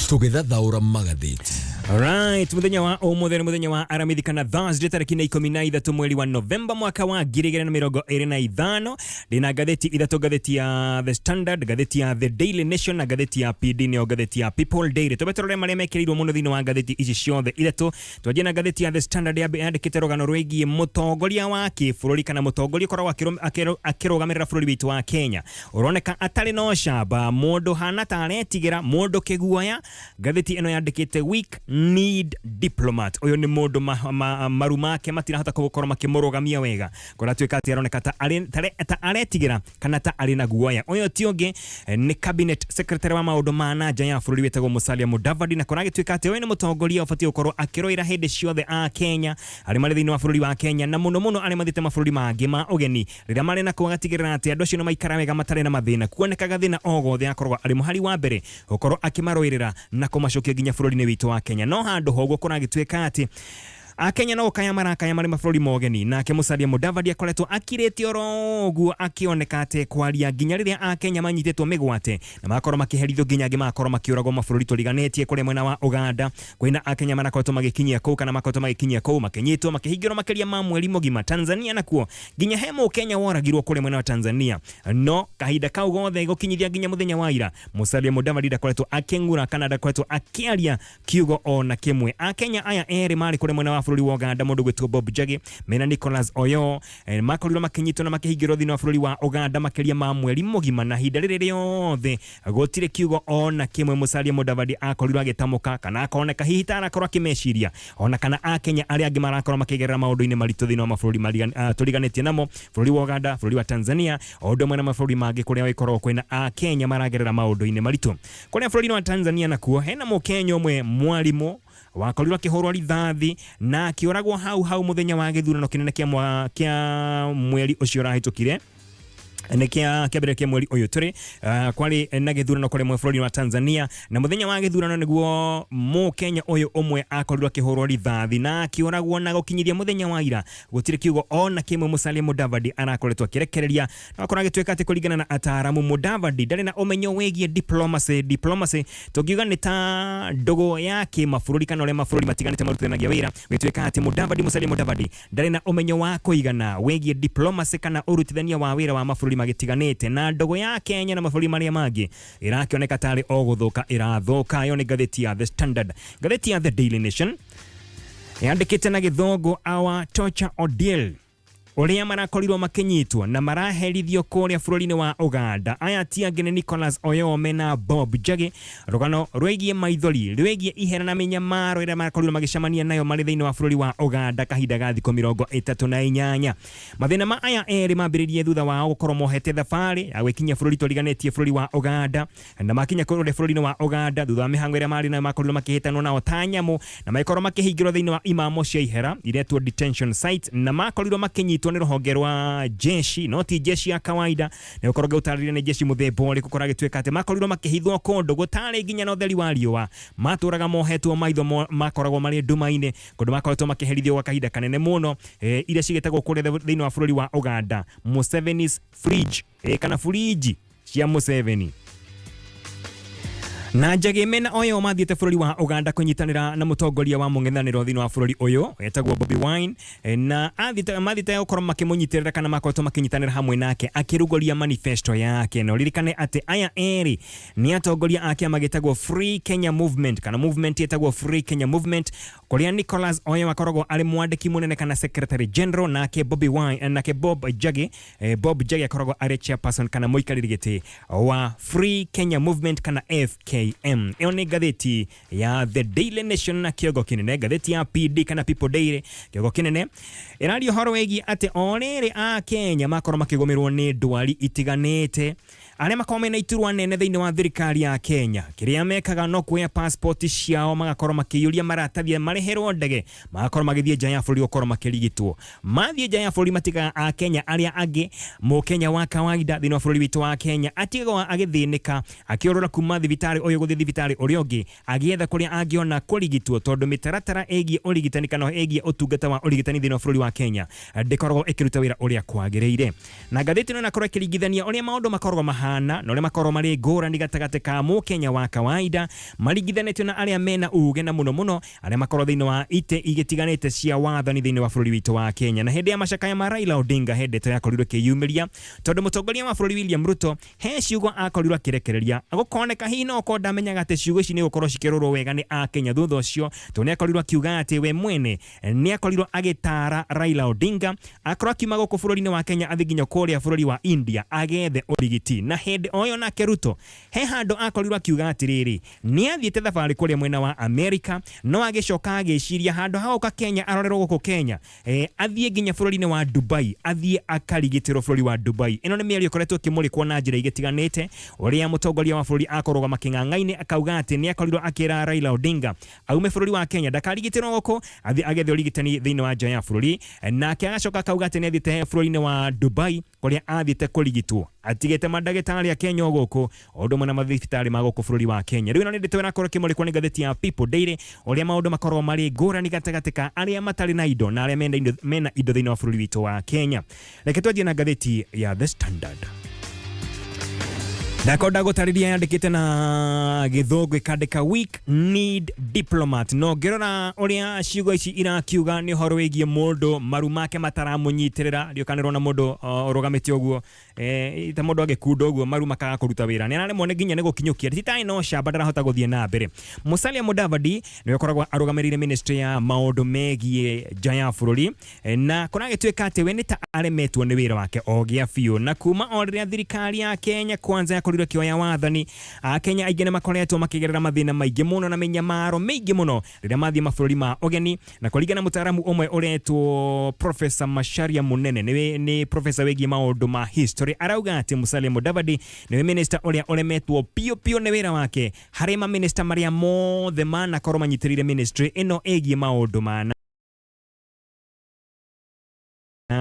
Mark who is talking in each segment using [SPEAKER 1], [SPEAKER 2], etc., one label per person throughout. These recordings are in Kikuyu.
[SPEAKER 1] Tũgĩthathaũra magathĩti.
[SPEAKER 2] Alright, muthenya wa umuthi ni muthenya wa aramithi kana Thursday tariki na 13 mweri wa Novemba mwaka wa 2025. Ndina ngathĩti ithatũ, ngathĩti ya The Standard, ngathĩti ya The Daily Nation na ngathĩti ya PD, nĩyo ngathĩti ya People Daily. Twambe tũrore marĩa mekĩrĩirwo mũno thĩinĩ wa ngathĩti ici ciothe ithatũ. Twanjie na ngathĩti ya The Standard, yandĩkĩte rũgano rwĩgiĩ mũtongoria wa kĩbũrũri kana mũtongoria ũkoragwo akĩrũgamĩrĩra bũrũri witũ wa Kenya, ũroneka atarĩ na ũcamba, mũndũ hana ta aretigĩra, mũndũ kĩguoya. Ngathĩti ĩno yandĩkĩte "Weak Kneed Diplomat". Ũyũ nĩ mũndũ maru make matirahota gũkorwo makĩmũrũgamia wega, kũratuĩka atĩ aroneka ta aretigĩra kana ta arĩ na guoya. Ũyũ ti ũngĩ nĩ cabinet secretary wa maũndũ ma na nja ya bũrũri wĩtagwo Musalia Mudavadi, na kũragĩtuĩka atĩ ũyũ nĩ mũtongoria ũbatiĩ gũkorwo akĩrũĩra hĩndĩ ciothe a Kenya arĩa marĩ thĩinĩ wa bũrũri wa Kenya, na mũno mũno arĩa mathiĩte mabũrũri mangĩ ma ũgeni, rĩrĩa marĩ na kuo agatigĩrĩra atĩ andũ acio nĩ maikara wega matarĩ na mathĩna. Kuonekaga thĩna o gothe akoragwo arĩ mũhari wa mbere gũkorwo akĩmarũĩrĩra na kũmacokia nginya bũrũri-inĩ witũ wa Kenya. No handũ ha ũguo, kũragĩtuĩka atĩ Akenya no gũkaya marakaya marĩ mabũrũri ma ũgeni, nake Musalia Mudavadi akoretwo akirĩte oro ũguo, akĩoneka atĩ kwaria nginya rĩrĩa Akenya manyitĩtwo mĩgwate na magakorwo makĩherithio, nginya angĩ magakorwo makĩũragwo mabũrũri tũriganĩtie. Kũrĩa mwena wa Uganda kwĩna Akenya marakoretwo magĩkinyia kũu kana makoretwo magĩkinyia kũu, makĩnyitwo, makĩhingĩrwo makĩria ma mweri mũgima. Tanzania nakuo nginya he Mũkenya woragirwo kũrĩa mwena wa Tanzania. No kahinda kau gothe gũkinyithia nginya mũthenya wa ira, Musalia Mudavadi ndakoretwo akĩng'ura kana ndakoretwo akĩaria kiugo o na kĩmwe. Akenya aya erĩ marĩ kũrĩa mwena wa bũrũri wa Uganda, mũndũ gwĩtwo Bob Njagi mena Nicholas Oyo, makorirwo makĩnyitwo na makĩhingĩrwo thĩinĩ wa bũrũri wa Uganda makĩria ma mweri mũgima, na ihinda rĩrĩ rĩothe gũtirĩ kiugo o na kĩmwe Musalia Mudavadi akorirwo agĩtamũka kana akoneka hihi ta arakorwo akĩmeciria ona kana Akenya arĩa angĩ marakorwo makĩgerera maũndũ-inĩ maritũ thĩinĩ wa mabũrũri tũriganĩtie namo, bũrũri wa Uganda, bũrũri wa Tanzania, o ũndũ ũmwe na mabũrũri mangĩ kũrĩa gũkoragwo kwĩna Akenya maragerera maũndũ-inĩ maritũ. Kũrĩa bũrũri-inĩ wa Tanzania nakuo hena Mũkenya ũmwe mwarimũ wakorirwo akĩhũrwo rithathi na akĩũragwo hau hau mũthenya wa gĩthurano kĩnene kĩa mweri ũcio ũrahĩtũkire, nĩ kĩa kĩambĩrĩria kĩa mweri ũyũ tũrĩ. Kwarĩ na gĩthurano kũrĩa bũrũri wa Tanzania, na mũthenya wa gĩthurano nĩguo Mũkenya ũyũ ũmwe akorirwo akĩhũrwo rithathi na akĩũragwo, na gũkinyithia mũthenya wa ira gũtirĩ kiugo o na kĩmwe Musalia Mudavadi arakoretwo akĩrekereria. Na akorwo agĩtuĩka atĩ kũringana na ataaramu, Mudavadi ndarĩ na ũmenyo wĩgiĩ diplomacy. Diplomacy tũngiuga nĩ ta ndũgũ ya kĩmabũrũri kana ũrĩa mabũrũri matiganĩte marutithanagia wĩra. Gũtuĩka atĩ Mudavadi, Musalia Mudavadi, ndarĩ na ũmenyo wa kũigana wĩgiĩ diplomacy kana ũrutithania wa wĩra wa mabũrũri magĩtiganĩte, na ndũgũ ya Kenya na mabũrũri marĩa mangĩ ĩrakĩoneka tarĩ o gũthũka ĩrathũka. Ĩyo nĩ ngathĩti ya The Standard. Ngathĩti ya The Daily Nation yandĩkĩte na Gĩthũngũ "Our Torture Ordeal", ũrĩa marakorirwo makĩnyitwo na maraherithio kũrĩa bũrũri-inĩ wa Uganda. Aya ti angĩ nĩ Nicholas Oyome na Bob Njagi. Rũgano rwĩgiĩ maithori, rwĩgiĩ ihera na mĩnyamaro ĩrĩa marakorirwo magĩcemania nayo marĩ thĩinĩ wa bũrũri wa Uganda kahinda ga thikũ 38. Mathĩna ma aya erĩ mambĩrĩrie thutha wao gũkorwo mohete thabarĩ ya gwĩkinyia bũrũri tũriganĩtie, bũrũri wa Uganda, na makinya kũrĩa bũrũri-inĩ wa Uganda, thutha wa mĩhango ĩrĩa marĩ nayo, makorirwo makĩhĩtanwo nao ta nyamũ na magĩkorwo makĩhingĩrwo thĩinĩ wa imamo cia ihera iretwo detention site, na makorirwo makĩnyitwo nĩ rũhonge rwa jeshi, no ti jeshi ya kawaida, nĩ gũkorwo ngĩũtarĩria nĩ jeshi mũthemba ũrĩkũ. Kũragĩtuĩka atĩ makorirwo makĩhithwo kũndũ gũtarĩ nginya na ũtheri wa riũa, matũraga mohetwo maitho, makoragwo marĩ nduma-inĩ, kũndũ makoretwo makĩherithio gwa kahinda kanene mũno, iria cigĩtagwo kũrĩa thĩinĩ wa bũrũri wa Uganda Museveni's fridge, kana furiji cia Museveni. Na Njagi mena oyo mathiĩte bũrũri wa Uganda kũnyitanĩra na mũtongoria wa mũng'ethanĩro thĩinĩ wa bũrũri ũyũ etagwo Bobi Wine, na athiĩte mathiĩte gũkorwo makĩmũnyitĩrĩra kana makoretwo makĩnyitanĩra hamwe nake akĩrugũria manifesto yake. Na ũririkane atĩ aya erĩ nĩ atongoria a kĩama gĩtagwo Free Kenya Movement, kana movement ĩtagwo Free Kenya Movement, kũrĩa Nicholas Oyo akoragwo arĩ mwandĩki mũnene kana secretary general, nake Bobi Wine, nake Bob Njagi, Bob Njagi akoragwo arĩ chairperson kana mũikarĩri gĩtĩ wa Free Kenya Movement kana FKM. Ĩyo nĩ ngathĩti ya The Daily Nation na kĩongo kĩnene. Ngathĩti ya PD kana People Daily, kĩongo kĩnene ĩraria ũhoro wĩgiĩ atĩ o rĩrĩ a Kenya makorwo makĩgũmĩrwo nĩ ndwari itiganĩte, arĩa makorwo mena iturwa nene thĩinĩ wa thirikari ya Kenya kĩrĩa mekaga no kuoya passport ciao magakorwo makĩiyũria maratathi marĩa Marĩhĩrwo ndege magakorwo magĩthiĩ nja ya bũrũri gũkorwo makĩrigitwo. Mathiĩ nja ya bũrũri matigaga Akenya arĩa angĩ. Mũkenya wa kawaida thĩinĩ wa bũrũri witũ wa Kenya atigagwo agĩthĩnĩka akĩũrũra kuma thibitarĩ ũyũ gũthiĩ thibitarĩ ũrĩa ũngĩ agĩetha kũrĩa angĩona kũrigitwo, tondũ mĩtaratara ĩgiĩ ũrigitani kana ĩgiĩ ũtungata wa ũrigitani thĩinĩ wa bũrũri wa Kenya ndĩkoragwo ĩkĩruta wĩra ũrĩa kwagĩrĩire. Na ngathĩti ĩno ĩnakorwo ĩkĩringithania ũrĩa maũndũ makoragwo mahana na ũrĩa makoragwo marĩ ngũrani gatagatĩ ka mũkenya wa kawaida maringithanĩtio na arĩa mena uge na mũno mũno arĩa makoragwo thĩinĩ wa itĩ igĩtiganĩte cia wathani thĩinĩ wa bũrũri witũ wa Kenya. Na hĩndĩ ya macakaya ma Raila Odinga he ndeto yakorirwo ĩkĩyumĩria tondũ mũtongoria wa bũrũri William Ruto he ciugo akorirwo akĩrekereria, gũkoneka hihi no okorwo ndamenyaga atĩ ciugo ici nĩ gũkorwo cikĩrorwo wega nĩ Akenya thutha ũcio, tondũ nĩ akorirwo akiuga atĩ we mwene nĩ akorirwo agĩtara Raila Odinga akorwo akiuma gũkũ bũrũri-inĩ wa Kenya athiĩ nginya kũrĩa bũrũri wa India agethe ũrigiti. Na hĩndĩ o ĩyo nake Ruto he handũ akorirwo akiuga atĩrĩrĩ, nĩ athiĩte thabarĩ kũrĩa mwena wa Amerika no agĩcoka agĩciria handũ ha gũka Kenya arorerwo gũkũ Kenya, athiĩ nginya bũrũri-inĩ wa Dubai, athiĩ akarigitĩrwo bũrũri wa Dubai. Ĩno nĩ mĩario ĩkoretwo ĩkĩmũrĩkwo na njĩra igĩtiganĩte, ũrĩa mũtongoria wa bũrũri akũrũgama kĩng'ang'a-inĩ akauga atĩ nĩ akorirwo akĩra Raila Odinga aume bũrũri wa Kenya ndakarigitĩrwo gũkũ, athiĩ agethe ũrigitani thĩinĩ wa nja ya bũrũri. Nake agacoka akauga atĩ nĩ athiĩte bũrũri-inĩ wa Dubai kũrĩa athiĩte kũrigitwo atigĩte mandagĩtarĩ a Kenya o gũkũ o ũndũ ũmwe na mathibitarĩ ma gũkũ bũrũri wa Kenya. Rĩu ĩno nĩ ndeto ĩrakorwo ĩkĩmũrĩkwo nĩ ngathĩti ya People Daily, ũrĩa maũndũ makoragwo marĩ ngũrani gatagatĩ ka arĩa matarĩ na indo na arĩa mena indo thĩinĩ wa bũrũri witũ wa Kenya. Reke twanjie na ngathĩti ya The Standard. Ndakorwo ndagũtarĩria yandĩkĩte na gĩthũngũ ĩkandĩka weak need diplomat, no ngĩrora ũrĩa ciugo ici irakiuga nĩ ũhoro wĩgiĩ mũndũ maru make mataramũnyitĩrĩra. Ndiũkanĩrwo na mũndũ ũrũgamĩte ũguo, ta mũndũ agĩkunda ũguo maru makaga kũruta wĩra, nĩ araremwo nĩ nginya nĩ gũkinyũkia titarĩ no camba, ndarahota gũthiĩ na mbere. Musalia Mudavadi nĩwe ũkoragwo arũgamĩrĩire ministry ya maũndũ megiĩ nja ya bũrũri, na kũragĩtuĩka atĩ we nĩ ta aremetwo nĩ wĩra wake o gĩa biũ. Na kuma o rĩrĩa thirikari ya Kenya Kwanza yakorirwo ĩkĩoya wathani, Akenya aingĩ nĩ makoretwo makĩgerera mathĩna maingĩ mũno na mĩnyamaro mĩingĩ mũno rĩrĩa mathiĩ mabũrũri ma ũgeni. Na kũringana na mũtaaramu ũmwe ũretwo Professor Macharia Munene, nĩ professor wĩgiĩ maũndũ ma history, arauga atĩ Musalia Mudavadi nĩwe minister ũrĩa ũremetwo biũ biũ nĩ wĩra wake harĩ maminista marĩa mothe manakorwo manyitĩrĩire ministry ĩno ĩgiĩ maũndũ ma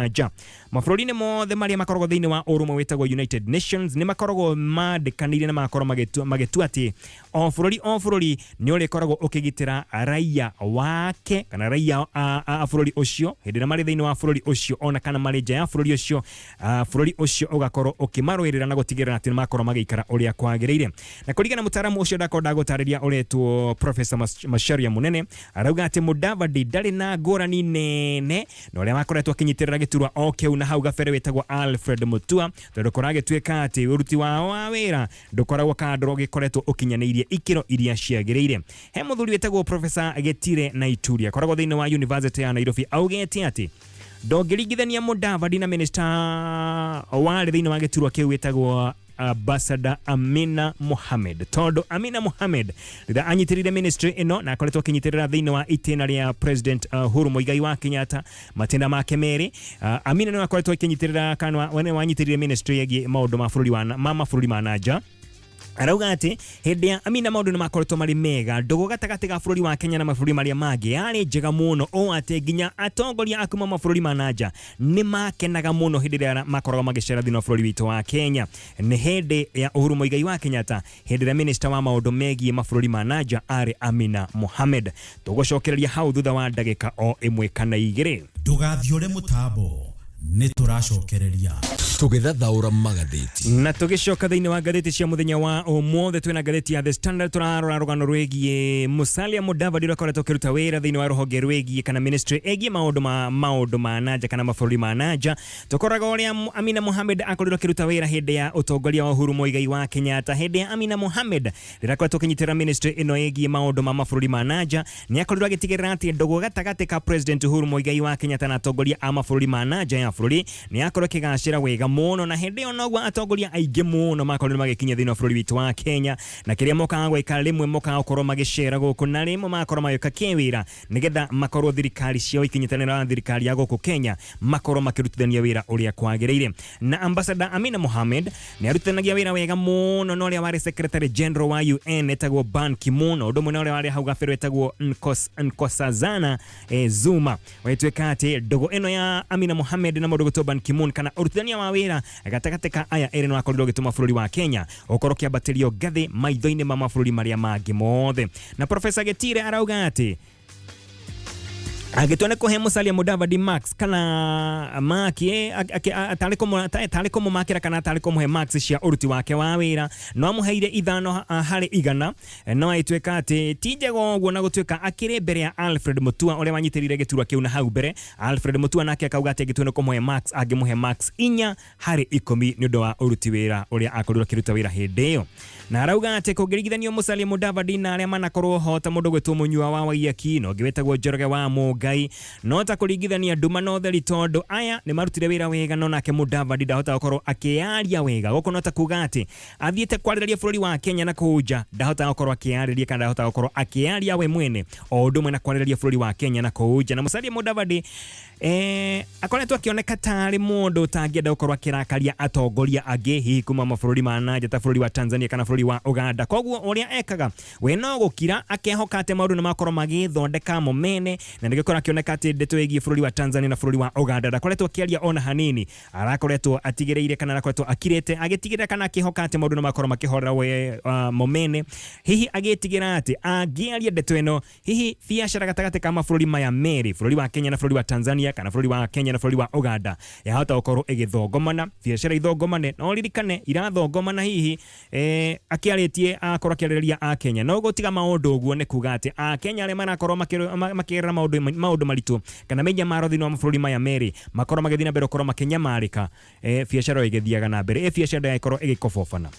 [SPEAKER 2] nja. Mabũrũri-inĩ mothe marĩa makoragwo thĩinĩ wa ũrũmwe wĩtagwo United Nations nĩ makoragwo mandĩkanĩire na magakorwo magĩtua atĩ o bũrũri o bũrũri nĩ ũrĩkoragwo ũkĩgitĩra raia wake kana raia a bũrũri ũcio hĩndĩ ĩrĩa marĩ thĩinĩ wa bũrũri ũcio ona kana marĩ nja ya bũrũri ũcio, bũrũri ũcio ũgakorwo ũkĩmarũĩrĩra na gũtigĩrĩra atĩ nĩ makorwo magĩikara ũrĩa kwagĩrĩire. Na kũringana na mũtaaramu ũcio ndakorwo ndagũtarĩria ũretwo Professor Macharia Munene, arauga atĩ Mudavadi ndarĩ na ngũrani nene na ũrĩa wakoretwo akĩnyitĩrĩra gĩturwa o kĩu na hau gabere wĩtagwo Alfred Mutua, tondũ kũragĩtuĩka atĩ ũruti wao wa wĩra ndũkoragwo kana ndũgĩkoretwo ũkinyanĩirie ikĩro iria ciagĩrĩire. He mũthuri wĩtagwo Professor Gĩtire Naituri akoragwo thĩinĩ wa University ya Nairobi augĩte atĩ ndũngĩringithania Mudavadi na minister warĩ thĩinĩ wa gĩturwa kĩu wĩtagwo Ambassador Amina Mohamed, tondũ Amina Mohamed rĩrĩa anyitĩrĩire ministry ĩno na akoretwo akĩnyitĩrĩra thĩinĩ wa itĩna rĩa President Uhuru Muigai wa Kenyatta matĩna make merĩ, Amina nĩwe akoretwo akĩnyitĩrĩra kana nĩwe wanyitĩrĩire ministry ĩgiĩ maũndũ ma bũrũri wa ma mabũrũri ma na nja. Arauga atĩ hĩndĩ ya Amina maũndũ nĩ makoretwo marĩ mega, ndũgũ gatagatĩ ga bũrũri wa Kenya na mabũrũri marĩa mangĩ yarĩ njega mũno ũũ atĩ nginya atongoria a kuma mabũrũri ma na nja nĩ makenaga mũno hĩndĩ ĩrĩa makoragwo magĩcera thĩinĩ wa bũrũri witũ wa Kenya. Nĩ hĩndĩ ya Uhuru Muigai wa Kenyatta, hĩndĩ ĩrĩa minista wa maũndũ megiĩ mabũrũri ma na nja arĩ Amina Mohamed. Tũgũcokereria hau thutha wa ndagĩka o ĩmwe kana igĩrĩ.
[SPEAKER 1] Ndũgathiore mũtambo, nĩ tũracokereria. Tũgĩthathaũra magathĩti.
[SPEAKER 2] Na tũgĩcoka thĩinĩ wa ngathĩti cia mũthenya wa ũmũthĩ, twĩna ngathĩti ya The Standard, tũrarora rũgano rwĩgiĩ Musalia Mudavadi ũrĩa ũkoretwo ũkĩruta wĩra thĩinĩ wa rũhonge rwĩgiĩ kana ministry ĩgiĩ maũndũ ma nanja kana mabũrũri ma nanja. Tũkoraga ũrĩa Amina Mohamed akorirwo akĩruta wĩra hĩndĩ ya ũtongoria wa Uhuru Muigai wa Kenyatta. Hĩndĩ ya Amina Mohamed rĩrĩa akoretwo akĩnyitĩrĩra ministry ĩno ĩgiĩ maũndũ ma mabũrũri ma nanja, nĩ akorirwo agĩtigĩrĩra atĩ ndũgũ gatagatĩ ka President Uhuru Muigai wa Kenyatta na atongoria a mabũrũri ma nanja ya bũrũri nĩ yakorwo ĩkĩgacĩra wega. mũno, na hĩndĩ ĩyo noguo atongoria aingĩ mũno makorirwo magĩkinya thĩinĩ wa bũrũri witũ wa Kenya, na kĩrĩa mokaga gwĩka rĩmwe mokaga gũkorwo magĩcera gũkũ, na rĩmwe magakorwo magĩũka kĩwĩra nĩgetha makorwo thirikari ciao ikinyitanĩra na thirikari ya gũkũ Kenya makorwo makĩrutithania wĩra ũrĩa kwagĩrĩire. Na Ambassador Amina Mohamed nĩ arutithanagia wĩra wega mũno na ũrĩa warĩ Secretary General wa UN etagwo Ban Ki-moon, ũndũ ũmwe na ũrĩa warĩ hau gabere etagwo Nkosazana Zuma. Wĩtuĩka atĩ ndũgũ ĩno ya Amina Mohamed na mũndũ gwĩtwo Ban Ki-moon kana ũrutithania wa wĩra gatagatĩ ka aya erĩ nĩ wakorirwo ũgĩtũma bũrũri wa Kenya ũkorwo ũkĩambatĩrio ngathĩ maitho-inĩ ma mabũrũri marĩa mangĩ mothe. Na Professor Gitire arauga atĩ angĩtua nĩ kũhe Musalia Mudavadi marks kana maki tarĩ kũmũmakĩra kana tarĩ kũmũhe marks cia ũruti wake wa wĩra, no amũheire 5 harĩ 100. No ĩtuĩka atĩ ti njega ũguo, na gũtuĩka akĩrĩ mbere ya Alfred Mutua ũrĩa wanyitĩrĩire gĩturwa kĩu na hau mbere. Alfred Mutua nake akauga atĩ angĩtua nĩ kũmũhe marks angĩmũhe marks 4 harĩ 10 nĩ ũndũ wa ũruti wĩra ũrĩa akorirwo akĩruta wĩra hĩndĩ ĩyo. Na arauga atĩ kũngĩringithanio Musalia Mudavadi na arĩa manakorwo ho ta mũndũ gwĩtwo Mũnyua wa Waiyaki na ũngĩ wĩtagwo Njoroge wa Mũngai, no ta kũringithania nduma na ũtheri, tondũ aya nĩ marutire wĩra wega no nake Mudavadi ndahota gũkorwo akĩyaria wega. Gũkũ no ta kuga atĩ athiĩte kwarĩrĩria bũrũri wa Kenya na kũu nja, ndahotaga gũkorwo akĩyarĩria kana ndahotaga gũkorwo akĩyaria we mwene, o ũndũ ũmwe na kwarĩrĩria bũrũri wa Kenya na kũu nja. Na Musalia Mudavadi akoretwo akĩoneka tarĩ mũndũ ũtangĩenda gũkorwo akĩrakaria atongoria angĩ hihi kuma mabũrũri ma nanja ta bũrũri wa Tanzania kana bũrũri wa Uganda. Koguo ũrĩa ekaga we no gũkira akehoka atĩ maũndũ nĩ makorwo magĩthondeka mo mene, na nĩgĩkorwo akĩoneka atĩ ndeto ĩgiĩ bũrũri wa Tanzania na bũrũri wa Uganda ndakoretwo akĩaria ona hanini. Arakoretwo atigĩrĩire kana arakoretwo akirĩte agĩtigĩrĩra kana akĩhoka atĩ maũndũ nĩ makorwo makĩhorera we mo mene, hihi agĩtigĩra atĩ angĩaria ndeto ĩno hihi biacara gatagatĩ ka mabũrũri maya merĩ, bũrũri wa Kenya na bũrũri wa Tanzania kana bũrũri wa Kenya na bũrũri wa Uganda, yahota gũkorwo ĩgĩthongomana, biacara ithongomane. No ririkane irathongomana hihi akĩarĩtie akorwo akĩarĩrĩria a Kenya, no gũtiga maũndũ ũguo nĩ kuga atĩ a Kenya arĩa marakorwo makĩgerera maũndũ maritũ kana mĩnyamaro thĩinĩ wa mabũrũri maya merĩ makorwo magĩthiĩ na mbere gũkorwo makĩnyamarĩka, biacara ĩgĩthiaga na mbere, biacara ndĩgagĩkorwo ĩgĩkobobana.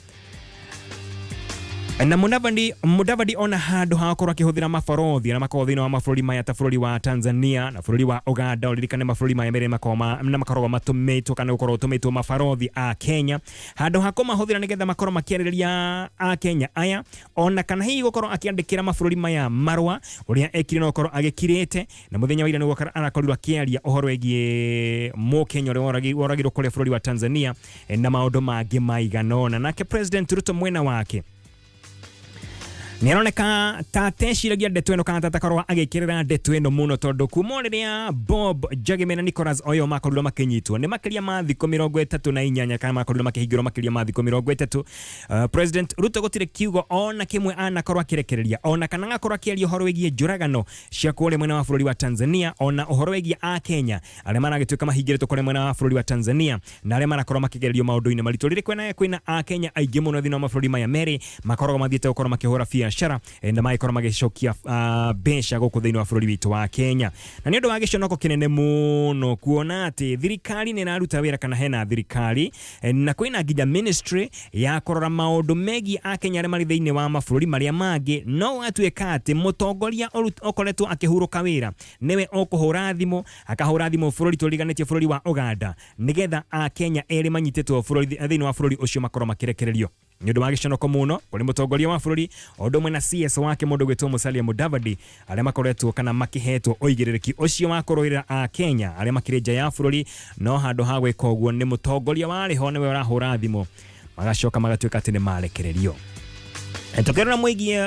[SPEAKER 2] Na Mudavadi ona handũ ha gũkorwo akĩhũthĩra maborothi arĩa makoragwo thĩinĩ wa mabũrũri maya ta bũrũri wa Tanzania na bũrũri wa Uganda, ũririkane mabũrũri maya merĩ na makoragwo matũmĩtwo kana gũkorwo ũtũmĩtwo mabarothi a Kenya, handũ ha kũmahũthĩra nĩgetha makorwo makĩarĩrĩria a Kenya aya, ona kana hihi gũkorwo akĩandĩkĩra mabũrũri maya marũa, ũrĩa ekire no gũkorwo agĩkirĩte. Na mũthenya wa ira nĩguo arakorirwo akĩaria ũhoro wĩgiĩ mũkenya ũrĩa woragirwo kũrĩa bũrũri wa Tanzania na maũndũ mangĩ maigana ũna. Nake President Ruto mwena wake nĩ aroneka ta ateciragia ndeto ĩno kana ta atakorwo agĩkĩrĩra ndeto ĩno mũno, tondũ kuma rĩrĩa Bob Njagime na Nicholas Oyo makorirwo makĩnyitwo nĩ makĩria ma thikũ 38 kana makorirwo makĩhingĩrwo makĩria ma thikũ 30, President Ruto gũtirĩ kiugo ona kĩmwe anakorwo akĩrekereria ona kana agakorwo akĩaria ũhoro wĩgiĩ njũragano cia kũrĩa mwena wa bũrũri wa Tanzania, ona ũhoro wĩgiĩ a Kenya arĩa maragĩtuĩka mahingĩrĩtwo kũrĩa mwena wa bũrũri wa Tanzania na arĩa marakorwo makĩgererio maũndũ-inĩ maritũ. Rĩrĩ kwĩna a Kenya aingĩ mũno thĩinĩ wa mabũrũri maya merĩ makoragwo mathiĩte gũkorwo makĩhũra biacara na magĩkorwo magĩcokia mbeca gũkũ thĩinĩ wa bũrũri witũ wa Kenya. Na nĩ ũndũ wa gĩconoko kĩnene mũno kuona atĩ thirikari nĩ ĩraruta wĩra kana hena thirikari na kwĩna nginya ministry ya kũrora maũndũ megiĩ akenya arĩa marĩ thĩinĩ wa mabũrũri marĩa mangĩ, no gũgatuĩka atĩ mũtongoria ũkoretwo akĩhurũka wĩra nĩwe ũkũhũra thimũ, akahũra thimũ bũrũri tũriganĩtie bũrũri wa Uganda nĩgetha akenya erĩ manyitĩtwo thĩinĩ wa bũrũri ũcio makorwo makĩrekererio. Nĩ ũndũ wa gĩconoko mũno kũrĩ mũtongoria wa bũrũri o ũndũ ũmwe na CS wake mũndũ gwĩtwo Musalia Mudavadi, arĩa makoretwo kana makĩhetwo ũigĩrĩrĩki ũcio wa kũrũĩrĩra a Kenya arĩa makĩrĩ nja ya bũrũri, no handũ ha gwĩka ũguo nĩ mũtongoria warĩ ho nĩwe ũrahũra thimũ, magacoka magatuĩka atĩ nĩ marekererio. Tukĩrora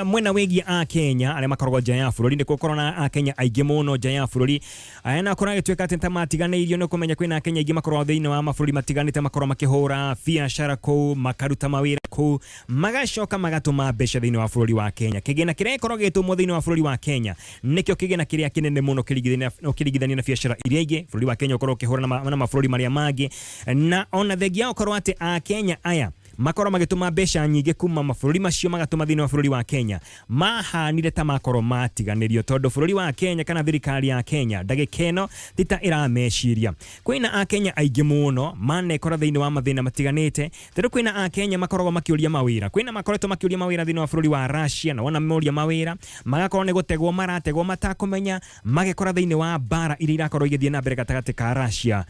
[SPEAKER 2] mwena wĩgiĩ a Kenya arĩa makoragwo nja ya bũrũri, nĩ gũkorwo na a Kenya aingĩ mũno nja ya bũrũri aya na korwo agĩtuĩka atĩ ta matiganĩirio nĩ kũmenya kwĩna Akenya aingĩ makoragwo thĩinĩ wa mabũrũri matiganĩte, makorwo makĩhũra biacara kũu, makaruta mawĩra kũu, magacoka magatũma mbeca thĩinĩ wa bũrũri wa Kenya. Kĩgĩna kĩrĩa gĩkoragwo gĩgĩtũmwo thĩinĩ wa bũrũri wa Kenya nĩkĩo kĩgĩna kĩrĩa kĩnene mũno ũkĩringithania na biacara iria ingĩ bũrũri wa Kenya ũkorwo ũkĩhũra na mabũrũri marĩa mangĩ. Na ona thengia ya gũkorwo atĩ Akenya aya Makorwo magĩtũma mbeca nyingĩ kuma mabũrũri macio magatũma thĩinĩ wa bũrũri wa Kenya, mahanire ta makorwo matiganĩrio tondũ bũrũri wa Kenya kana thirikari ya Kenya ndagĩka ĩno ti ta ĩrameciria. Kwĩna Akenya aingĩ mũno manekora thĩinĩ wa mathĩna matiganĩte tondũ kwĩna Akenya makoragwo makĩũria mawĩra, kwĩna makoretwo makĩũria mawĩra thĩinĩ wa bũrũri wa Russia, na wona moria mawĩra magakorwo nĩ gũtegwo marategwo matakũmenya, magekora thĩinĩ wa mbara iria irakorwo igĩthiĩ na mbere gatagatĩ ka Russia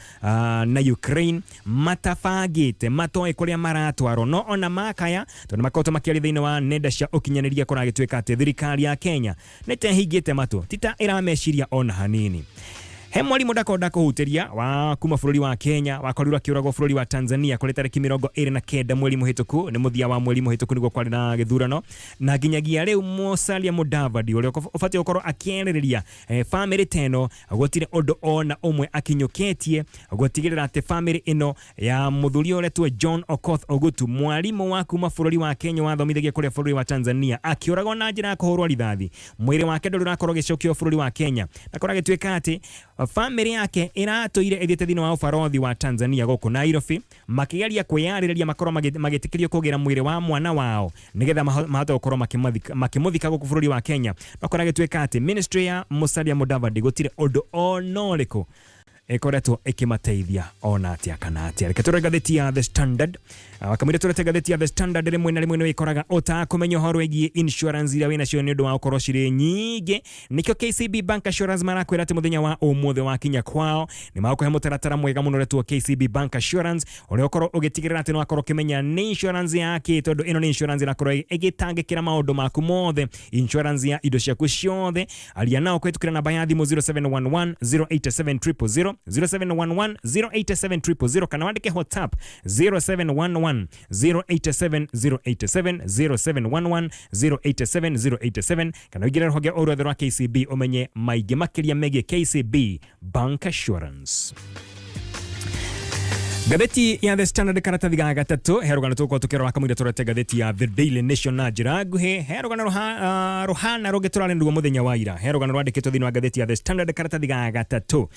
[SPEAKER 2] na Ukraine, matabangĩte, matoĩ kũrĩa maratwarwo, no ona makaya tondũ makoretwo makĩaria thĩinĩ wa nenda cia ũkinyanĩria, kũragĩtuĩka atĩ thirikari ya Kenya nĩ ta ĩhingĩte matũ, ti ta ĩrameciria ona hanini. He mwarimũ ndakorwo ndakũhutĩria wa kuma bũrũri wa Kenya wakorirwo akĩũragwo bũrũri wa Tanzania kũrĩ tarĩki 29 mweri mũhĩtũku, nĩ mũthia wa mweri mũhĩtũku nĩguo kwarĩ na gĩthurano, na nginyagia rĩu Musalia Mudavadi ũrĩa ũbatiĩ gũkorwo akĩarĩrĩria bamĩrĩ ta ĩno gũtirĩ ũndũ ona ũmwe akinyũkĩtie gũtigĩrĩra atĩ bamĩrĩ ĩno ya mũthuri ũretwo John Okoth Ogutu, mwarimũ wa kuma bũrũri wa Kenya wathomithagia kũrĩa bũrũri wa Tanzania, akĩũragwo na njĩra ya kũhũrwo rithathi, mwĩrĩ wake ndũrĩ ũrakorwo ũgĩcokio bũrũri wa Kenya, na kũragĩtuĩka atĩ bamĩrĩ yake ĩratũire ĩthiĩte thĩinĩ wa ũbarothi wa Tanzania gũkũ Nairobi makĩgeria kwĩyarĩrĩria makorwo magĩtĩkĩrio kũgĩra mwĩrĩ wa mwana wao nĩgetha mahote gũkorwo makĩmũthika gũkũ bũrũri wa Kenya. No kũragĩtuĩka atĩ ministry ya Musalia Mudavadi gũtirĩ ũndũ ona ũrĩkũ ĩkoretwo ĩkĩmateithia ona atĩa kana atĩa. Reke tũrore ngathĩti ya The Standard. Wakamwĩra tũrete ngathĩti ya The Standard, rĩmwe na rĩmwe nĩ wĩkoraga ũtakũmenya ũhoro wĩgiĩ insurance iria wĩnacio nĩ ũndũ wa gũkorwo cirĩ nyingĩ. Nĩkĩo KCB Bank Assurance marakwĩra atĩ mũthenya wa ũmũthĩ wakinya kwao nĩ magũkũhe mũtaratara mwega mũno ũretwo KCB Bank Assurance, ũrĩa ũkorwo ũgĩtigĩrĩra atĩ nĩ wakorwo ũkĩmenya nĩ insurance yake, tondũ ĩno nĩ insurance ĩrakorwo ĩgĩtangĩkĩra maũndũ maku mothe, insurance ya indo ciaku ciothe. Aria nao kũhĩtũkĩra namba ya thimũ 0711 087 000, 0711 087 000, kana wandĩke WhatsApp 0711 087 087, 0711 087 087, kana ũingĩre rũhonge o ruothe rwa KCB ũmenye maingĩ makĩria megiĩ KCB Bank Assurance. Ngathĩti ya The Standard karatathi ga gatatũ, he rũgano tũgũkorwo tũkĩrora kamũira tũrete ngathĩti ya The Daily Nation na njĩra nguhĩ. He rũgano rũhana rũngĩ tũrarĩ naruo mũthenya wa ira. He rũgano rwandĩkĩtwo thĩinĩ wa ngathĩti ya The Standard karatathi ga gatatũ.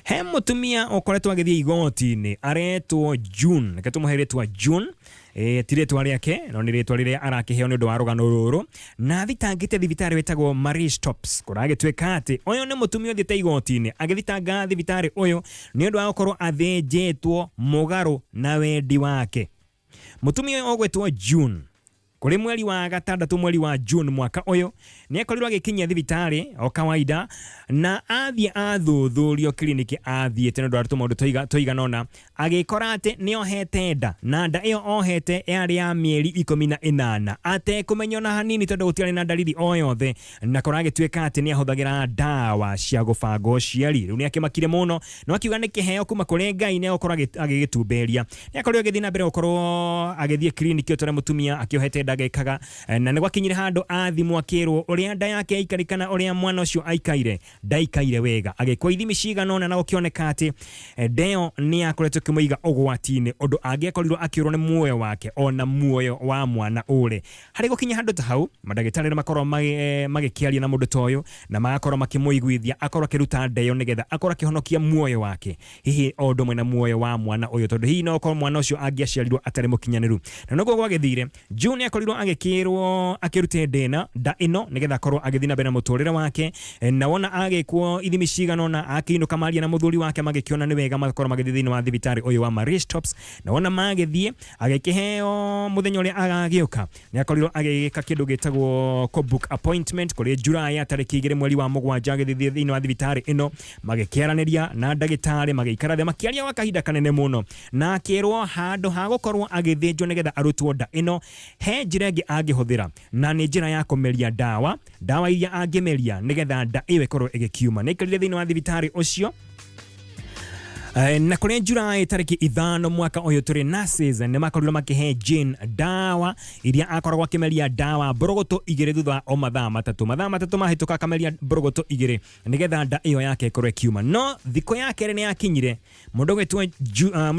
[SPEAKER 2] He mũtumia ũkoretwo agĩthiĩ igoti-inĩ aretwo June, reke tũmũhe rĩtwa June, ti rĩtwa rĩake no nĩ rĩtwa rĩrĩa arakĩheo nĩ ũndũ wa rũgano rũrũ, na athitangĩte thibitarĩ wĩtagwo Marie Stopes. Kũragĩtuĩka atĩ ũyũ nĩ mũtumia ũthiĩte igoti-inĩ agĩthitanga thibitarĩ ũyũ nĩ ũndũ wa gũkorwo athĩnjĩtwo mũgarũ na wendi wake. Mũtumia ũyũ ũgwĩtwo June, kũrĩ mweri wa gatandatũ, mweri wa June mwaka ũyũ, nĩ akorirwo agĩkinyia thibitarĩ o kawaida, na athiĩ athuthurio kiriniki athiĩte nĩ ũndũ wa tũmaũndũ tũigana ũna, agĩkora atĩ nĩ ohete nda, na nda ĩyo ohete yarĩ ya mĩeri 18 atekũmenya ona hanini, tondũ gũtiarĩ na dalili o yothe, na kũragĩtuĩka atĩ nĩ ahũthagĩra ndawa cia gũbanga ũciari. Rĩu nĩ akĩmakire mũno, no akiuga nĩ kĩheo kuma kũrĩ Ngai, nĩ egũkorwo agĩgĩtumberia. Nĩ akorirwo agĩthiĩ na mbere gũkorwo agĩthiĩ kiriniki o ta ũrĩa mũtumia akĩohete nda agĩkaga, na nĩ gwakinyire handũ athimwo akĩrwo ũrĩa nda yake yaikaire kana ũrĩa mwana ũcio aikaire ndaikaire wega. Agĩkwo ithimi cigana ũna na gũkĩoneka atĩ nda ĩyo nĩ yakoretwo ĩkĩmũiga ũgwati-inĩ, ũndũ angĩakorirwo akĩũrwo nĩ muoyo wake ona muoyo wa mwana ũrĩ. Harĩ gũkinya handũ ta hau, mandagĩtarĩ nĩ makoragwo magĩkĩaria na mũndũ ta ũyũ na magakorwo makĩmũiguithia akorwo akĩruta nda ĩyo nĩgetha akorwo akĩhonokia muoyo wake, hihi o ũndũ ũmwe na muoyo wa mwana ũyũ, tondũ hihi no ũkorwo mwana ũcio angĩaciarirwo atarĩ mũkinyanĩru. Na noguo gwagĩthire, June akorirwo agĩkĩrwo akĩrute nda ĩno nĩgetha akorwo agĩthiĩ na mbere na mũtũrĩre wake, na wona agĩkwo ithimi cigana ũna akĩinũka maria na mũthuri wake magĩkĩona nĩ wega makorwo magĩthiĩ thĩinĩ wa thibitarĩ ũyũ wa Marie Stopes, na wona magĩthiĩ agĩkĩheo mũthenya ũrĩa agagĩũka. Nĩ akorirwo agĩgĩka kĩndũ gĩtagwo kũ book appointment kũrĩ July ya tarĩki 2 mweri wa 7, agĩthiĩ thĩinĩ wa thibitarĩ ĩno, magĩkĩaranĩria na ndagĩtarĩ, magĩikara thĩ makĩaria gwa kahinda kanene mũno, na akĩrwo handũ ha gũkorwo agĩthĩnjwo nĩgetha arutwo nda ĩno, he njĩra ĩngĩ angĩhũthĩra, na nĩ njĩra ya kũmeria ndawa, ndawa iria angĩmeria nĩgetha nda ĩyo ĩkorwo ĩgĩkiuma. Nĩ aikarire thĩinĩ wa thibitarĩ ũcio, na kũrĩ July tarĩki 5 mwaka ũyũ tũrĩ, nurses nĩ makorirwo makĩhe Jane ndawa iria akoragwo akĩmeria ndawa mbũrũgũtũ 2 thutha wa o mathaa 3, mathaa 3 mahĩtũka akameria mbũrũgũtũ 2 nĩgetha nda ĩyo yake ĩkorwo ĩkiuma. No thikũ ya kerĩ nĩ yakinyire mũndũ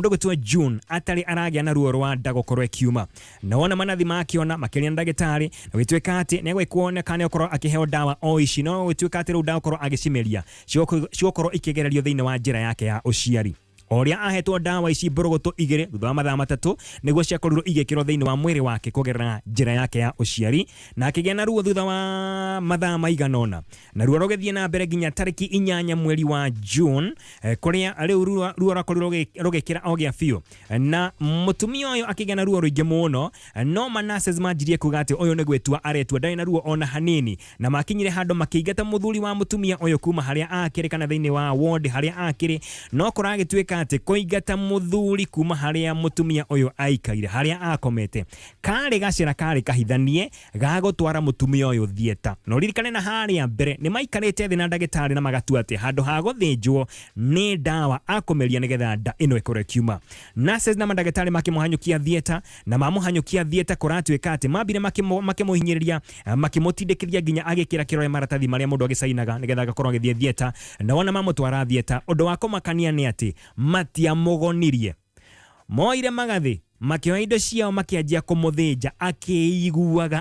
[SPEAKER 2] ũgwĩtwo June atarĩ aragĩa na ruo rwa nda gũkorwo ĩkiuma, na wona manathi makĩona makĩria na ndagĩtarĩ, na gũgĩtuĩka atĩ nĩ egwĩkwo kana nĩ egũkorwo akĩheo ndawa o ici, no gũgĩtuĩka atĩ rĩu ndagũkorwo agĩcimeria, cigũkorwo ikĩgererio thĩinĩ wa njĩra yake ya ũciari. O ũrĩa ahetwo ndawa ici mbũrũgũtũ igĩrĩ thutha wa mathaa 3 nĩguo ciakorirwo igĩkĩrwo thĩinĩ wa mwĩrĩ wake kũgerera njĩra yake ya ũciari, na akĩgĩa na ruo thutha wa mathaa maigana ũna, na ruo rũgĩthiĩ na mbere nginya tarĩki 8 mweri wa June, kũrĩa rĩu ruo rwakorirwo rũgĩkĩra o gĩa biũ, na mũtumia ũyũ akĩgĩa na ruo rũingĩ mũno. No ma nurses manjirie kuga atĩ ũyũ nĩ gwĩtua aretua, ndarĩ na ruo ona hanini, na makinyire handũ makĩingata mũthuri wa mũtumia ũyũ kuma harĩa akĩrĩ kana thĩinĩ wa ward harĩa akĩrĩ. No kũragĩtuĩka atĩ kũingata mũthuri kuma harĩa mũtumia ũyũ aikaire, harĩa akomete, karĩ gacĩra karĩ kahithanie ga gũtwara mũtumia ũyũ thieta. Na ũririkane na harĩa mbere nĩ maikarĩte thĩ na ndagĩtarĩ na magatua atĩ handũ ha gũthĩnjwo nĩ ndawa akũmeria nĩgetha nda ĩno ĩkorwo ĩkiuma. Nurses na mandagĩtarĩ makĩmũhanyũkia thieta, na mamũhanyũkia thieta kũratuĩka atĩ mambire makĩmũhinyĩrĩria, makĩmũtindĩkĩria nginya agĩkĩra kĩrore maratathi marĩa mũndũ agĩcainaga nĩgetha agakorwo agĩthiĩ thieta. Na wona mamũtwara thieta, ũndũ wa kũmakania nĩ atĩ matiamũgonirie. Moire magathĩ, makĩoya indo ciao, makĩanjia kũmũthĩnja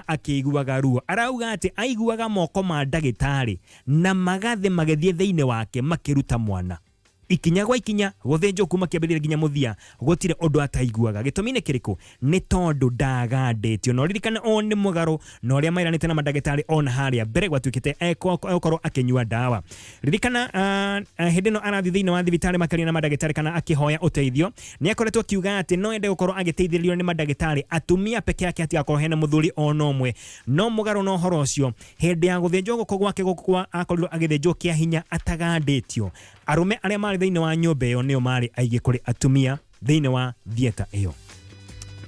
[SPEAKER 2] akĩiguaga ruo. Arauga atĩ aiguaga moko ma ndagĩtarĩ na magathĩ magĩthiĩ thĩinĩ wake makĩruta mwana. Ikinya gwa ikinya, gũthĩnjwo kuma kĩambĩrĩria nginya mũthia, gũtirĩ ũndũ ataiguaga. Gĩtũmi nĩ kĩrĩkũ? Nĩ tondũ ndagandĩtio. Na ũririkane ũũ nĩ mũgarũ na ũrĩa mairanĩte na mandagĩtarĩ ona harĩa mbere gwatuĩkĩte egũkorwo akĩnyua ndawa. Ririkana hĩndĩ ĩno arathiĩ thĩinĩ wa thibitarĩ makĩaria na mandagĩtarĩ kana akĩhoya ũteithio, nĩ akoretwo akiuga atĩ no ende gũkorwo agĩteithĩrĩrio nĩ mandagĩtarĩ atumia peke yake, hatigakorwo hena mũthuri ona ũmwe. No mũgarũ na ũhoro ũcio, hĩndĩ ya gũthĩnjwo gũkũ gwake gũkũ kwa akorirwo agĩthĩnjwo kĩa hinya atagandĩtio. Arũme arĩa marĩ thĩinĩ wa nyũmba ĩyo nĩo marĩ aingĩ kũrĩ atumia thĩinĩ wa theatre ĩyo.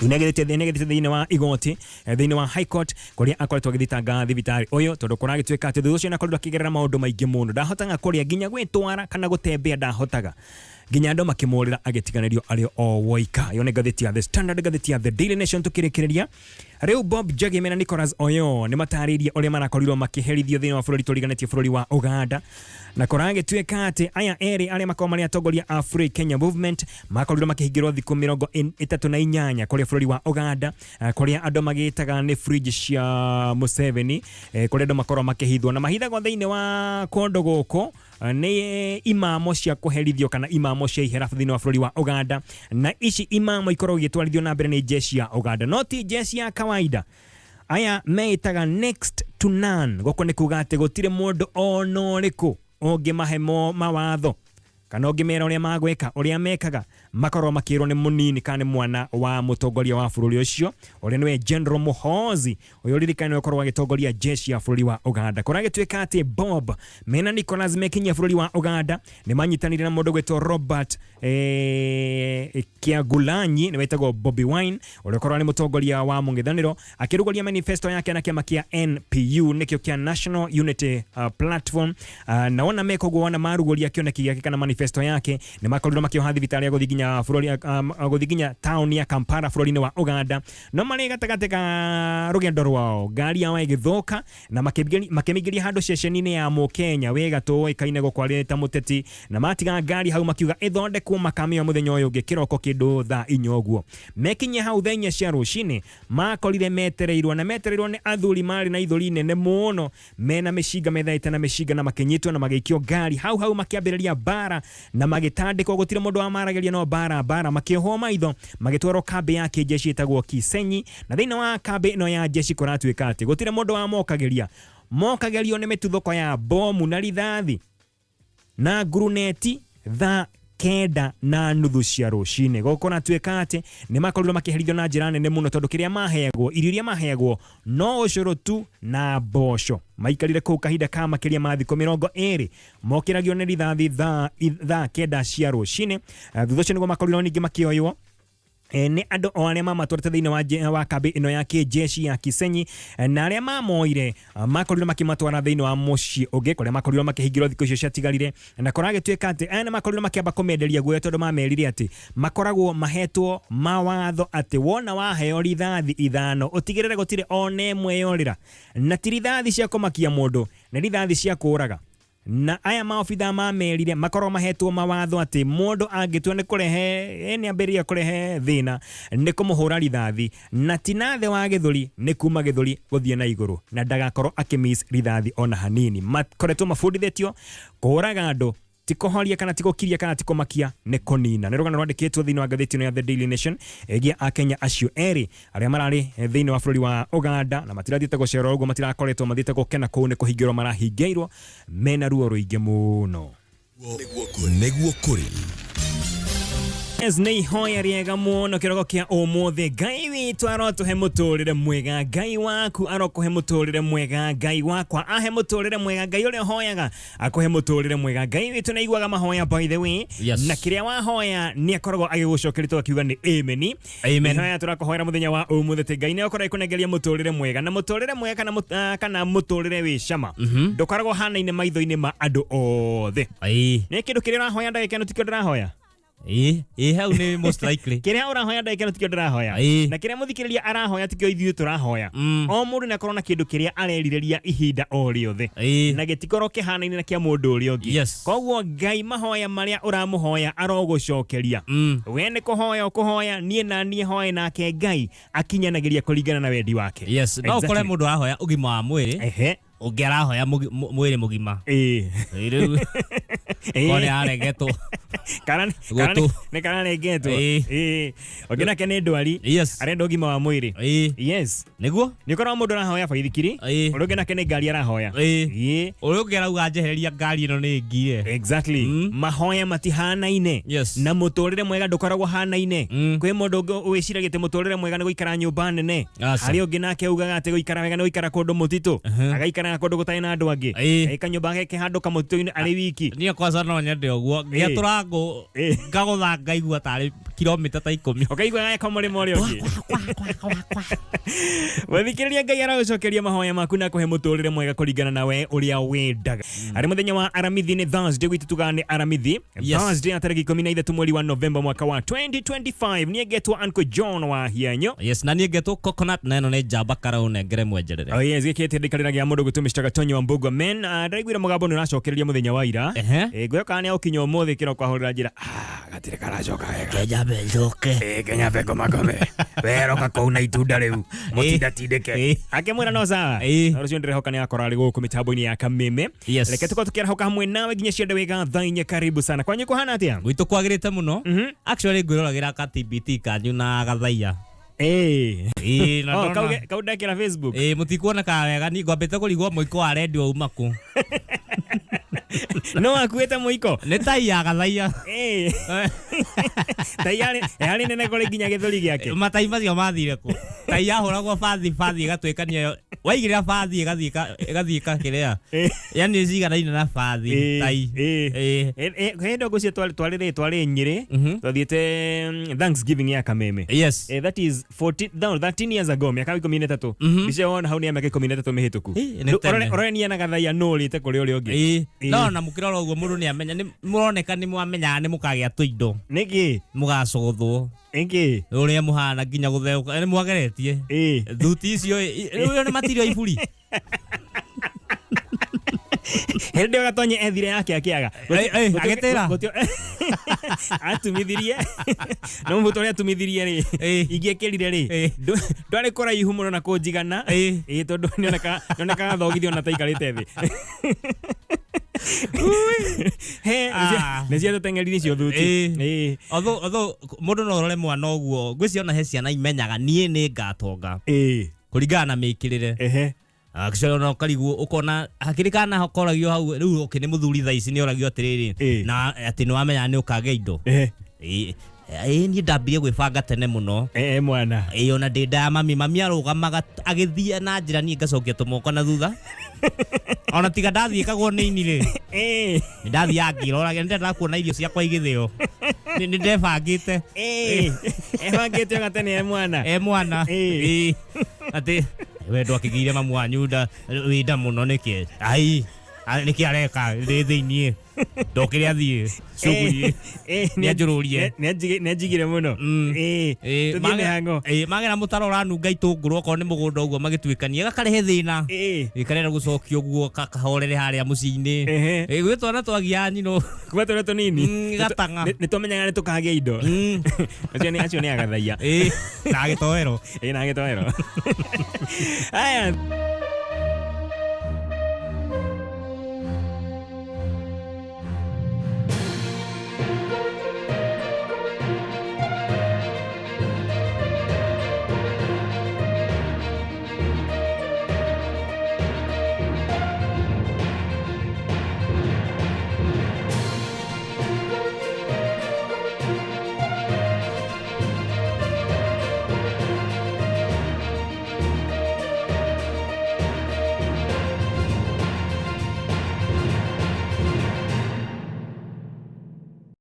[SPEAKER 2] Nĩagĩthĩte thĩinĩ wa igoti, thĩinĩ wa High Court, kũrĩa akoretwo agĩthitanga thibitarĩ ũyũ, tondũ kũragĩtuĩka atĩ thutha ũcio nĩakorirwo akĩgerera maũndũ maingĩ mũno. Ndahotaga kũrĩa, nginya gwĩtwara kana gũtembea ndahotaga, nginya andũ makĩmũrĩra agĩtiganĩrio arĩ o woika. Ĩyo nĩ ngathĩti ya The Standard. Ngathĩti ya The Daily Nation tũkĩrĩkĩrĩria rĩu, Bob Njagi mena Nicholas Oyo nĩ matarĩirie ũrĩa marakorirwo makĩherithio thĩinĩ wa bũrũri tũriganĩtie bũrũri wa Uganda, na kũragĩtuĩka atĩ aya erĩ arĩa makoragwo marĩ atongoria a Free Kenya Movement makorirwo makĩhingĩrwo thikũ 38 kũrĩa bũrũri wa Uganda, kũrĩa andũ magĩtaga nĩ fridge cia Museveni, kũrĩa andũ makoragwo makĩhithwo na mahithagwo thĩinĩ wa kũndũ gũkũ nĩ imamo cia kũherithio kana imamo cia ihera thĩinĩ wa bũrũri wa Uganda. Na ici imamo ikoragwo igĩtwarithio na mbere nĩ jeshi ya Uganda, no ti jeshi ya kawaida. Aya meĩtaga next to none. Gũkũ nĩ kuga atĩ gũtirĩ mũndũ ona ũrĩkũ ũngĩmahe mawatho kana ũngĩmera ũrĩa magwĩka. Ũrĩa mekaga, makorwo makĩrwo nĩ mũnini kana nĩ mwana wa mũtongoria wa bũrũri ũcio, ũrĩa nĩwe General Muhoozi ũyũ ririkane nĩwe ũkoragwo agĩtongoria jeshi ya bũrũri wa Uganda. Kũragĩtuĩka atĩ Bob mena Nicholas mekinyia bũrũri wa Uganda nĩ manyitanĩire na mũndũ gwĩtwo Robert Kyagulanyi, nĩ wetagwo Bobi Wine, ũrĩa ũkoragwo nĩ mũtongoria wa mũng'ethanĩro akĩrugũria manifesto yake na kĩama kĩa NPU, nĩkĩo kĩa National Unity Platform. Na wona meka ũguo, wona marugũria kĩoneki gĩake kana manifesto yake, nĩ makorirwo makĩoha thibitarĩ ya gũthiĩ nginya bũrũri, gũthiĩ nginya taũni ya Kampala bũrũri-inĩ wa Uganda. No marĩ gatagatĩ ka rũgendo rwao, ngari yao ĩgĩthũka na makĩmĩingĩria handũ ceceni-inĩ ya Mũkenya wĩ gatũ ũĩkaine gũkũ arĩ ta mũteti, na matiga ngari hau makiuga ĩthondekwo makamĩoya mũthenya ũyũ ũngĩ kĩroko kĩndũ thaa 4 ũguo. Mekinyia hau thaa 4 cia rũcinĩ, makorire metereirwo, na metereirwo nĩ athuri marĩ na ithũri nene mũno, mena mĩcinga, methaĩte na mĩcinga, na makĩnyitwo na magĩikio ngari hau hau, makĩambĩrĩria mbara na magĩtandĩkwo. Gũtirĩ mũndũ wamaragĩria, no mbara mbara, makĩohwo maitho, magĩtwarwo kambĩ ya kĩnjeshi ĩtagwo Kisenyi. Na thĩinĩ wa kambĩ ĩno ya jeshi kũratuĩka atĩ gũtirĩ mũndũ wamokagĩria, mokagĩrio nĩ mĩtuthũko ya bomu na rithathi na nguruneti thaa 9:30 cia rũcinĩ. Gũkũ kũratuĩka atĩ nĩ makorirwo makĩherithio na njĩra nene mũno, tondũ kĩrĩa maheagwo, irio iria maheagwo no ũcũrũ tu na mboco. Maikarire kũu kahinda ka makĩria ma thikũ 20, mokĩragio nĩ rithathi thaa 9 cia rũcinĩ. Thutha ũcio nĩguo makorirwo ningĩ makĩoywo nĩ andũ o arĩa mamatwarĩte thĩinĩ wa kambĩ ĩno ya kĩjeshi ya Kisenyi, na arĩa mamoire makorirwo makĩmatwara thĩinĩ wa mũciĩ ũngĩ kũrĩa makorirwo makĩhingĩrwo thikũ icio ciatigarire. Na kũragĩtuĩka atĩ aya nĩ makorirwo makĩamba kũmenderia guoya, tondũ mamerire atĩ makoragwo mahetwo mawatho atĩ wona waheo rithathi 5 ũtigĩrĩre gũtirĩ ona ĩmwe yorĩra, na ti rithathi cia kũmakia mũndũ, nĩ rithathi cia kũraga. Na aya maobithaa mamerire makorwo mahetwo mawatho atĩ mũndũ angĩtua nĩ kũrehe nĩ ambĩrĩria kũrehe thĩna, nĩ kũmũhũra rithathi, na ti na thĩ wa gĩthũri, nĩ kuma gĩthũri gũthiĩ na igũrũ, na ndagakorwo akĩmiss rithathi ona hanini. Makoretwo mabundithĩtio kũraga andũ. Ti kũhoria kana ti gũkiria kana ti kũmakia, nĩ kũnina. Nĩ rũgano rwandĩkĩtwo thĩinĩ wa ngathĩti ĩno ya The Daily Nation ĩgiĩ Akenya acio erĩ arĩa mararĩ thĩinĩ wa bũrũri wa Ũganda na matirathiĩte gũcera ũguo, matirakoretwo mathiĩte gũkena kũu, nĩ kũhingĩrwo marahingĩirwo mena ruo rũingĩ mũno.
[SPEAKER 1] Nĩguo kũrĩ.
[SPEAKER 2] Yes, nĩ ihoya rĩega mũno kĩroko kĩa ũmũthĩ. Ngai witũ arotũhe mũtũrĩre mwega, Ngai waku arokũhe mũtũrĩre mwega, Ngai wakwa ahe mũtũrĩre mwega, Ngai ũrĩa ũhoyaga akũhe mũtũrĩre mwega. Ngai witũ nĩ aiguaga mahoya, by the way. Na kĩrĩa wahoya nĩ akoragwo agĩgũcokeria, tũgakiuga nĩ amen.
[SPEAKER 3] Amen.
[SPEAKER 2] Ihoya tũrakũhoera mũthenya wa ũmũthĩ atĩ Ngai nĩ akorwo agĩkũnengeria mũtũrĩre mwega, na mũtũrĩre mwega kana mũtũrĩre wĩ cama ndũkoragwo ũhanaine maitho-inĩ ma andũ othe. Nĩ kĩndũ kĩrĩa ũrahoya ndagĩka ĩno tikĩo ndĩrahoya.
[SPEAKER 3] Ĩĩ, hau nĩ most likely.
[SPEAKER 2] Kĩrĩa ũrahoya ndagĩka ĩno tikĩo ndĩrahoya. Na kĩrĩa mũthikĩrĩria arahoya tikĩo ithuĩ tũrahoya. O mũndũ nĩ akorwo na kĩndũ kĩrĩa arerirĩria ihinda o rĩothe. Na gĩtikorwo kĩhanaine na kĩa mũndũ ũrĩa ũngĩ. Koguo Ngai mahoya marĩa ũramũhoya arogũcokeria. We nĩ kũhoya ũkũhoya, niĩ na niĩ hoe, nake Ngai akinyanagĩria kũringana na wendi wake.
[SPEAKER 3] Yes, no ũkore mũndũ arahoya ũgima wa mwĩrĩ, ũngĩ arahoya mwĩrĩ mũgima. Rĩu korwo nĩ aregetwo.
[SPEAKER 2] Kana
[SPEAKER 3] Gũtũ.
[SPEAKER 2] nĩ kararengetwo. Ũngĩ nake nĩ ndwari. Arenda ũgima wa mwĩrĩ. Yes.
[SPEAKER 3] Nĩguo?
[SPEAKER 2] Nĩ ũkoraga mũndũ arahoya baithikiri, ũrĩa ũngĩ nake nĩ ngari arahoya.
[SPEAKER 3] Ũrĩa ũngĩ arauga njehereria ngari ĩno nĩ ngie.
[SPEAKER 2] Exactly. Mahoya matihanaine. Na mũtũrĩre mwega ndũkoragwo ũhanaine. Kwĩ mũndũ ũngĩ wĩciragia atĩ mũtũrĩre mwega nĩ gũikara nyũmba nene. Harĩ ũngĩ nake ugaga atĩ gũikara wega nĩ gũikara kũndũ mũtitũ. Agaikaraga kũndũ gũtarĩ na andũ angĩ. Agĩka nyũmba geke handũ kamũtitũ-inĩ arĩ wiki.
[SPEAKER 3] Niĩ kwanza no nyende ũguo. Ngĩatũra ngũ ngagũtha ngaigua tarĩ kilomita ta 10.
[SPEAKER 2] Ũkaigua gageka mũrĩmo ũrĩa ũngĩ. Mũthikĩrĩria, Ngai aragũcokeria mahoya maku na kũhe mũtũrĩre mwega kũringana na we ũrĩa wendaga. Arĩ mũthenya wa Aramithi, nĩ Thursday, gwitũ tugaga nĩ Aramithi. Thursday ya tarĩki 13 mweri wa Novemba mwaka wa 2025. Niĩ ngetwo Uncle John wa Hianyo.
[SPEAKER 3] Yes, na niĩ ngetwo Coconut, na ĩno nĩ njamba karaũnengere mwenjerere.
[SPEAKER 2] Oh yes, gĩkĩ ndĩkarĩra gĩa mũndũ gwĩtwo Mr. Gatonyo wa Mbũgua men. Ndaiguire mũgambo nĩ ũracokereria mũthenya wa ira. Ngwĩhoka nĩ agũkinya ũmũthĩ kĩroko ahũrĩra njĩra, gatirĩ karacoka wega.
[SPEAKER 3] Kenya mbe njoke.
[SPEAKER 2] Kenya mbe ngomakome. Weroka kũu na itunda rĩu mũtindatindĩke. Akĩmwĩra no sawa. Na rũciũ ndĩrehoka nĩ akorwo arĩ gũkũ mĩtambo-inĩ ya Kameme. Reke tũkorwo tũkĩarahũka hamwe nawe nginya ciende wega thaa 4. Karibu sana. Kwanyu kũhana atĩa?
[SPEAKER 3] Gwitũ kwagĩrĩte mũno. Actually ngwĩroragĩra ka TBT kanyu na gathaia. Ĩĩ, na
[SPEAKER 2] Oh,
[SPEAKER 3] ndona-
[SPEAKER 2] kau ndekĩra Facebook.
[SPEAKER 3] Ĩĩ, mũtikuonekaga wega, niĩ ngwambĩte kũrigwo mũiko wa redio uma kũ.
[SPEAKER 2] No akuĩte mũiko.
[SPEAKER 3] Nĩ tai ya gathaia.
[SPEAKER 2] Tai yarĩ nene kũrĩ nginya gĩthũri gĩake.
[SPEAKER 3] Matai macio mathire kũ? Tai yahũragwo bathi, bathi ĩgatuĩkania, waigĩrĩra bathi ĩgathiĩ ĩkakĩrĩa. Yani ciganaine na bathi, tai.
[SPEAKER 2] Hĩndĩ ngũcio twarĩ twarĩ Nyĩrĩ, twathiĩte Thanksgiving ya Kameme. That is 14, no, 13 years ago, mĩaka 13. Mbica wona hau nĩ ya mĩaka 13 mĩhĩtũku.
[SPEAKER 3] Nĩ tene.
[SPEAKER 2] Ũrorenia na gathaia nũ ũrĩte kũrĩ ũrĩa ũngĩ.
[SPEAKER 3] No na mũkĩrora ũguo mũndũ nĩ amenya, nĩ mũroneka nĩ mwamenyaga nĩ mũkagĩa tũindo.
[SPEAKER 2] Nĩkĩ?
[SPEAKER 3] Mũgacũthwo.
[SPEAKER 2] Nĩkĩ?
[SPEAKER 3] Ũrĩa mũhana nginya gũtheũka, nĩ mwageretie. Thuti icio, rĩu nĩ matirio iburi.
[SPEAKER 2] Hĩndĩ ĩyo Gatonye ethire yake akĩaga.
[SPEAKER 3] Agĩtĩra?
[SPEAKER 2] Atumithirie no mũbuto ũrĩa atumithirie rĩ, ingĩekĩrire rĩ, ndwarĩ kũraihu mũno na kũnjigana. Ĩĩ, tondũ nĩonekaga thogithio ona taikarĩte thĩ. He, nĩ ciatũteng'eririe icio thuti.
[SPEAKER 3] Although mũndũ no ũrore mwana ũguo, ngwĩciria ona he ciana imenyaga niĩ nĩ ngatonga. Kũringana na mĩkĩrĩre. Actually ona ũkarigwo ũkona hakĩrĩ kana koragio hau rĩu, okay, nĩ mũthuri thaa ici nĩ oragio atĩrĩrĩ, na atĩ nĩ wamenya nĩ ũkagĩa indo. Ĩĩ, niĩ ndambirie gwĩbanga tene mũno.
[SPEAKER 2] Mwana.
[SPEAKER 3] Ĩĩ, ona ndĩ nda ya mami, mami arũgamaga agĩthiĩ na njĩra, niĩ ngacokia tũmoko na thutha. Ona tiga ndathiĩkagwo nĩ ini rĩ. Nĩ ndathiaga ngĩroraga, nĩ ndendaga kuona irio ciakwa igĩthĩo. Nĩ ndebangĩte.
[SPEAKER 2] Ebangĩte ona tene e mwana.
[SPEAKER 3] E mwana. Ĩĩ. Atĩ we ndwakĩgĩire mamu wanyu nda wĩ nda mũno nĩkĩ? Ai, nĩkĩ areka ndĩ thĩiniĩ? Ndokĩre athiĩ cuguri. Nĩ anjũrũrie.
[SPEAKER 2] Nĩ anjigire mũno. Tũthiĩ mĩhang'o.
[SPEAKER 3] Magera mũtaro ũranunga itũngũrũ okorwo nĩ mũgũnda ũguo magĩtuĩkania gakarehe thĩna. Gĩkarenda gũcokio ũguo kahorere harĩa mũciĩ-inĩ. Gwĩ twana twagiaga nyina.
[SPEAKER 2] Kuma tũrĩa tũnini.
[SPEAKER 3] Gatang'a.
[SPEAKER 2] Nĩ twamenyaga nĩ tũkagĩa indo. Acio nĩ agathaia.
[SPEAKER 3] Na gĩtoero.
[SPEAKER 2] Na gĩtoero. Aya.